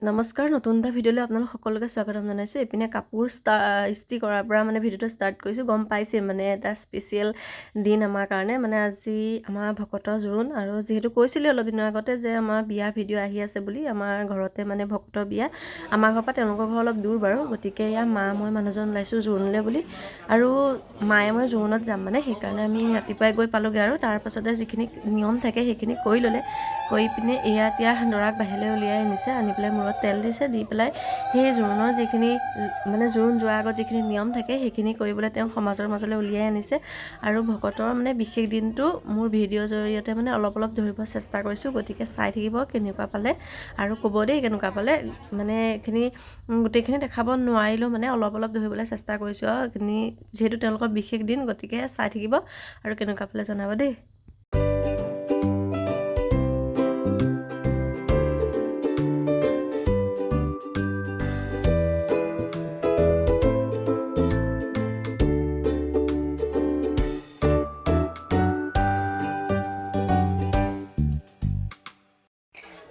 নমস্কাৰ, নতুন এটা ভিডিঅ'লৈ আপোনালোক সকলোকে স্বাগতম জনাইছোঁ। এইপিনে কাপোৰ ইস্ত্ৰি কৰাৰ পৰা মানে ভিডিঅ'টো ষ্টাৰ্ট কৰিছোঁ। গম পাইছে, মানে এটা স্পেচিয়েল দিন আমাৰ কাৰণে। মানে আজি আমাৰ ভকতৰ জোৰোণ। আৰু যিহেতু কৈছিলোঁ অলপ দিনৰ আগতে যে আমাৰ বিয়াৰ ভিডিঅ' আহি আছে বুলি, আমাৰ ঘৰতে মানে ভকতৰ বিয়া। আমাৰ ঘৰৰ পৰা তেওঁলোকৰ ঘৰ অলপ দূৰ বাৰু। গতিকে এয়া মা, মই, মানুহজন ওলাইছোঁ জোৰোণলৈ বুলি। আৰু মায়ে মই জোৰোণত যাম, মানে সেইকাৰণে আমি ৰাতিপুৱাই গৈ পালোঁগৈ। আৰু তাৰপাছতে যিখিনি নিয়ম থাকে সেইখিনি কৰি ল'লে। কৰি পিনে এয়া এতিয়া দৰাক বাহিৰলৈ উলিয়াই আনিছে। আনি পেলাই মূৰত তেল দিছে। দি পেলাই সেই জোৰোণৰ যিখিনি, মানে জোৰোণ যোৱাৰ আগত যিখিনি নিয়ম থাকে, সেইখিনি কৰিবলৈ তেওঁক সমাজৰ মাজলৈ উলিয়াই আনিছে। আৰু ভকতৰ মানে বিশেষ দিনটো মোৰ ভিডিঅ'ৰ জৰিয়তে মানে অলপ অলপ ধৰিব চেষ্টা কৰিছোঁ। গতিকে চাই থাকিব, কেনেকুৱা পালে আৰু ক'ব দেই কেনেকুৱা পালে। মানে এইখিনি গোটেইখিনি দেখাব নোৱাৰিলেও মানে অলপ অলপ ধৰিবলৈ চেষ্টা কৰিছোঁ। আৰু এইখিনি যিহেতু তেওঁলোকৰ বিশেষ দিন, গতিকে চাই থাকিব আৰু কেনেকুৱা পালে জনাব দেই।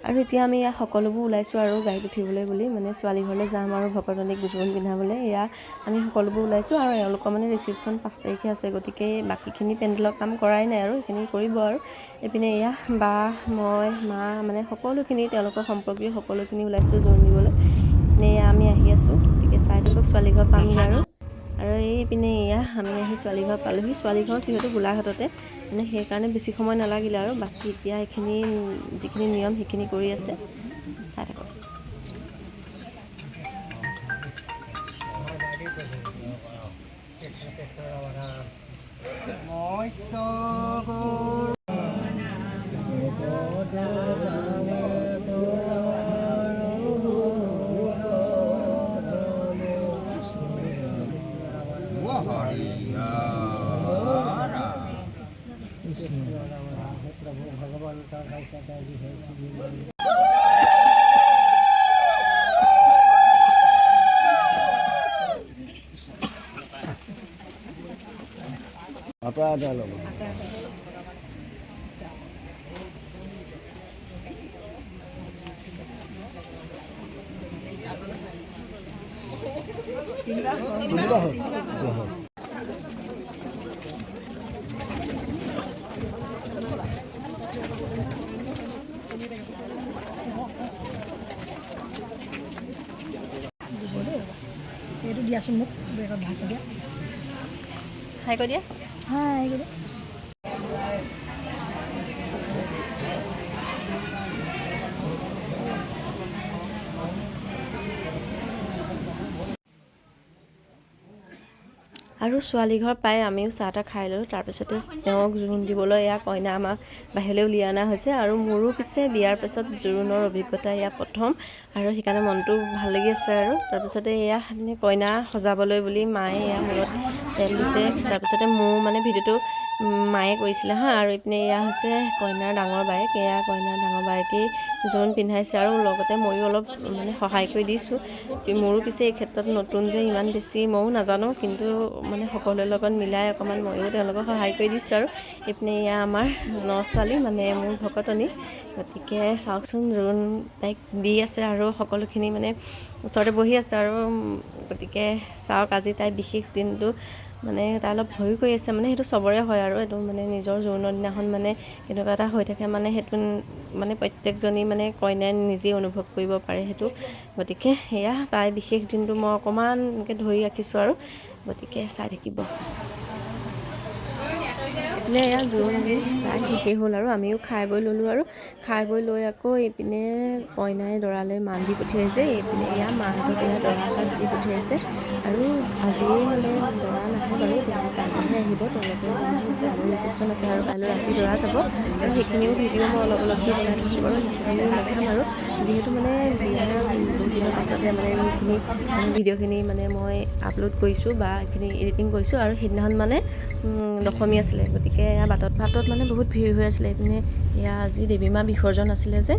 আৰু এতিয়া আমি ইয়াত সকলোবোৰ ওলাইছোঁ আৰু গাড়ীত উঠিবলৈ বুলি, মানে ছোৱালী ঘৰলৈ যাম আৰু ভকতনীক জোৰোণ পিন্ধাবলৈ। এয়া আমি সকলোবোৰ ওলাইছোঁ। আৰু এওঁলোকৰ মানে ৰিচিপশ্যন 5 তাৰিখে আছে, গতিকে বাকীখিনি পেণ্ডেলৰ কাম কৰাই নাই আৰু সেইখিনি কৰিব। আৰু এইপিনে এয়া বা, মই, মা, মানে সকলোখিনি তেওঁলোকৰ সম্পৰ্কীয় সকলোখিনি ওলাইছোঁ জোৰোণ দিবলৈ। এইপিনে এয়া আমি আহি আছোঁ। গতিকে চাই থাকক, ছোৱালী ঘৰ পামগৈ। আৰু আৰু এইপিনে এয়া আমি আহি ছোৱালী ঘৰ পালোহি। ছোৱালী ঘৰ যিহেতু গোলাঘাটতে, মানে সেইকাৰণে বেছি সময় নালাগিলে। আৰু বাকী এতিয়া এইখিনি যিখিনি নিয়ম সেইখিনি কৰি আছে, চাই থাকক। আঁতৰাই আঁতৰাই ল'ব। তিনিবাৰ হ'ল। এইটো দিয়াচোন মোক, বেগত ভালকৈ দিয়া। হাই কৈ দিয়া। হাই কৈ দিয়া। আৰু ছোৱালী ঘৰ পাই আমিও চাহ তাহ খাই ল'লোঁ। তাৰপিছতে তেওঁক জোৰোণ দিবলৈ এয়া কইনা আমাক বাহিৰলৈ উলিয়াই অনা হৈছে। আৰু মোৰো পিছে বিয়াৰ পিছত জোৰোণৰ অভিজ্ঞতা এয়া প্ৰথম আৰু সেইকাৰণে মনটো ভাল লাগি আছে। আৰু তাৰপিছতে এয়া মানে কইনা সজাবলৈ বুলি মায়ে এয়া মূৰত তেল দিছে। তাৰপিছতে মোৰ মানে ভিডিঅ'টো মায়ে কৰিছিলে হা। আৰু এইপিনে এয়া হৈছে কইনাৰ ডাঙৰ বায়েক। এয়া কইনাৰ ডাঙৰ বায়েকেই জোৰোণ পিন্ধাইছে আৰু লগতে ময়ো অলপ মানে সহায় কৰি দিছোঁ। মোৰো পিছে এই ক্ষেত্ৰত নতুন যে, ইমান বেছি ময়ো নাজানো, কিন্তু মানে সকলোৰে লগত মিলাই অকণমান ময়ো তেওঁলোকক সহায় কৰি দিছোঁ। আৰু এইপিনে এয়া আমাৰ ন ছোৱালী, মানে মোৰ ভকতনী। গতিকে চাওকচোন, জোৰোণ তাইক দি আছে আৰু সকলোখিনি মানে ওচৰতে বহি আছে। আৰু গতিকে চাওক, আজি তাই বিশেষ দিনটো মানে তাই অলপ ভয়ো কৰি আছে। মানে সেইটো চবৰে হয় আৰু এইটো মানে নিজৰ জোৰোণৰ দিনাখন মানে কেনেকুৱা এটা হৈ থাকে, মানে সেইটো মানে প্ৰত্যেকজনী মানে কইনাই নিজেই অনুভৱ কৰিব পাৰে সেইটো। গতিকে সেয়া তাই বিশেষ দিনটো মই অকণমান এনেকৈ ধৰি ৰাখিছোঁ আৰু গতিকে চাই থাকিব। এইপিনে এয়া জোৰোণ দি তাই শেষেই হ'ল আৰু আমিও খাই বৈ ল'লোঁ। আৰু খাই বৈ লৈ আকৌ এইপিনে কইনাই দৰালৈ মান দি পঠিয়াইছে। এইপিনে এয়া মাহঁতক এয়া দৰা সাজ দি পঠিয়াইছে। আৰু আজিয়েই মানে দৰা নাহে বাৰু, তেওঁলোক কাইলৈহে আহিব। তেওঁলোকে যিহেতু কাইলৈ ৰিচিপশ্যন আছে আৰু কাইলৈ ৰাতি দৰা যাব। আৰু সেইখিনিও ভিডিঅ' মই অলপ অলপকৈ বনাই থৈছোঁ বাৰু, সেইখিনিও দেখাম। আৰু যিহেতু মানে বিয়াৰ বহুত দিনৰ পাছতহে মানে সেইখিনি ভিডিঅ'খিনি মানে মই আপলোড কৰিছোঁ বা এইখিনি এডিটিং কৰিছোঁ। আৰু সেইদিনাখন মানে দশমী আছিলে, গতিকে এয়া বাটত বাটত মানে বহুত ভিৰ হৈ আছিলে। এইপিনে এয়া আজি দেৱী মা বিসৰ্জন আছিলে যে।